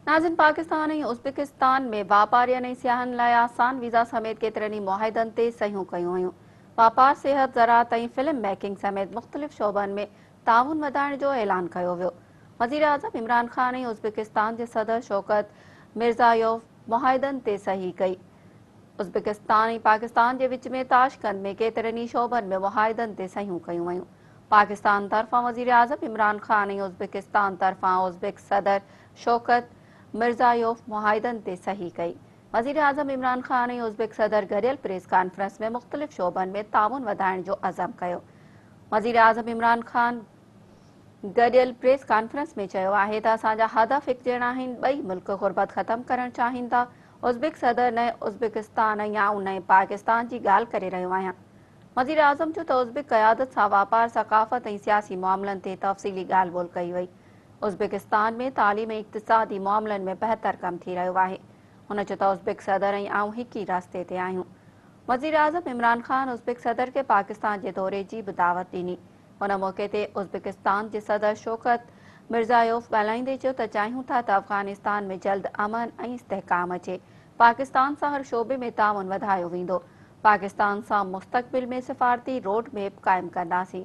ناظرين پاڪستان ۽ ازبڪستان ۾ واپارين ۽ سياحن لاء آسان ويزا سميت ڪيترن ئي معاهدن تي صحيحون ڪيون ويون. واپار، صحت، زراعت ۽ فلم ميڪنگ سميت مختلف شعبن ۾ تعاون وڌائڻ جو اعلان ڪيو ويو. وزيراعظم عمران خان ۽ ازبڪستان جي صدر شوڪت مرزايوف معاهدن تي صحيح ڪئي. ازبڪستان ۽ پاڪستان جي وچ ۾ تاشقند ۾ ڪيترن ئي شعبن ۾ معاهدن تي صحيحون ڪيون ويون. پاڪستان طرفان وزيراعظم عمران خان ۽ ازبڪستان طرفان ازبڪ صدر شوڪت مرزايوف معاهدن تي صحيح ڪئي. وزيراعظم عمران خان ۽ ازبڪ صدر گڏيل پريس ڪانفرنس ۾ مختلف شعبن ۾ تعاون وڌائڻ جو عزم ڪيو. وزيراعظم عمران خان گڏيل پريس ڪانفرنس ۾ چيو آهي ته اسان جا هدف هڪجهڙا آهن، ٻئي ملڪ غربت ختم ڪرڻ چاهين ٿا، ازبڪ صدر نئين ازبڪستان ۽ آئون نئين پاڪستان جي ڳالهه ڪري رهيو آهيان. وزيراعظم چيو ته ازبڪ قيادت سان واپار، ثقافت ۽ سياسي معاملن تي تفصيلي ڳالهه ٻولهه ڪئي وئي. ازبڪستان ۾ تعليم ۽ اقتصادي معاملن ۾ بهتر ڪم ٿي رهيو آهي. هن چيو ته ازبڪ صدر ۽ آئون هڪ ئي رستي تي آهيون. وزيراعظم عمران خان ازبڪ صدر کي پاڪستان جي دوري جي به دعوت ڏني. ان موقعي تي ازبڪستان جي صدر شوڪت مرزايوف ڳالهائيندي چيو ته چاهيون ٿا ته افغانستان ۾ جلد امن ۽ استحڪام اچي، پاڪستان سان هر شعبي ۾ تعاون وڌايو ويندو. پاڪستان سان مستقبل ۾ سفارتي روڊ ميپ قائم ڪنداسين.